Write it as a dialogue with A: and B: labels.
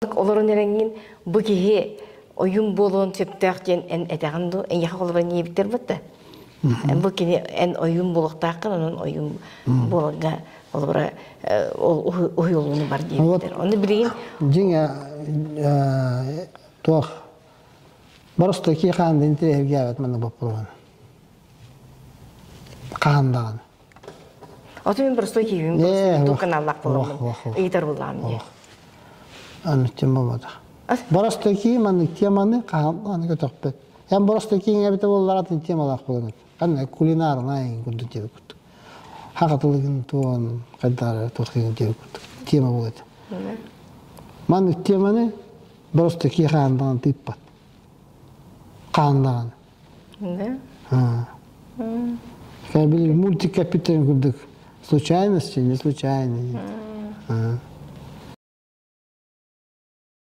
A: Олорон эрэҥҥин бу киһи ойуун буолуон сөптөөх диэн эн этэҕин дуу? Эйиэхэ холобура ньиэбиттэр бутта. Бу кини эн ойуун буолуохтааххын, онон ойуун буоларга холобура ол уһуйулууну бар диэбиттэр. Ону билигин
B: Дьиҥэ туох боростуой киһи хаан интэриэһиргээбэт манна боппуруоһун. Хаан даҕаны.
A: Оту мин простой киһибин
B: Ээ,
A: каналлаах буоламмын ыйытар буллаам дии.
B: Аны тем болбатах. Боростуой киһи маннык теманы хаһан көтөхпөт. Эн боростуой киһиҥ эбитэ буоллар атын темалаах буолан Ханна кулинарнай курдук диэбит курдук. Хахатылыгын туон хайдары туох диэбит курдук. Тема буолат. Маннык теманы боростуой киһи хаандаҕан тыыппат. Хаандаҕан.
A: Да?
B: Били мультик капитан курдук. Случайности, не случайно.